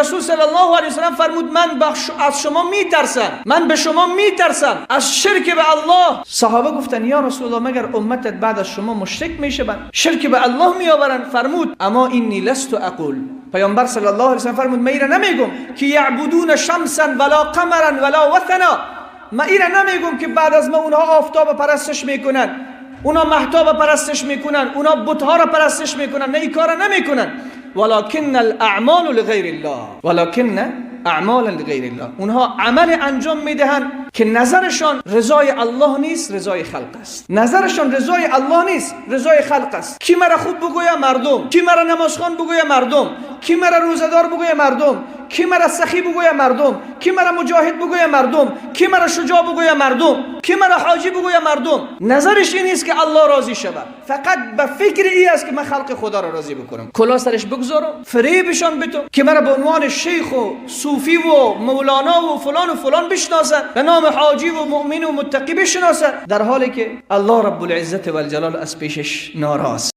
رسول صلی الله علیه و سلم فرمود من از شما میترسم، من به شما میترسم از شرک به الله. صحابه گفتن یا رسول الله، مگر امتت بعد از شما مشرک میشوند، شرک به الله میآورند؟ فرمود اما اینی لست اقول. پیامبر صلی الله علیه و سلم فرمود من ایره نمیگم که یعبدون شمسا ولا قمرا ولا وثنا، من ایره نمیگم که بعد از ما اونها آفتاب پرستش میکنن، اونا مهتاب پرستش میکنن، اونا بتها را پرستش میکنن، نه، این کار نمیکنن. ولکن الاعمال لغیر الله، ولکن اعمال لغیر الله. اونها عمل انجام میدهند که نظرشان رضای الله نیست، رضای خلق است. نظرشان رضای الله نیست، رضای خلق است. کی مرا خوب بگویه؟ مردم. کی مرا نمازخوان بگویه؟ مردم. کی مرا روزه‌دار بگویه؟ مردم. کی مرا سخی بگویه؟ مردم. کی مرا مجاهد بگویه؟ مردم. کی مرا شجاع بگویه؟ مردم. کی مرا حاجی بگویه؟ مردم. نظرش این نیست که الله راضی شود، فقط به فکر ای است که من خلق خدا را راضی بکنم، کلاه سرش بگذارم، فریبشان بتم که مرا به عنوان شیخ و صوفی و مولانا و فلان و فلان بشناسن، به نام حاجی و مؤمن و متقی بشناسن، در حالی که الله رب العزت و الجلال از پیشش ناراض.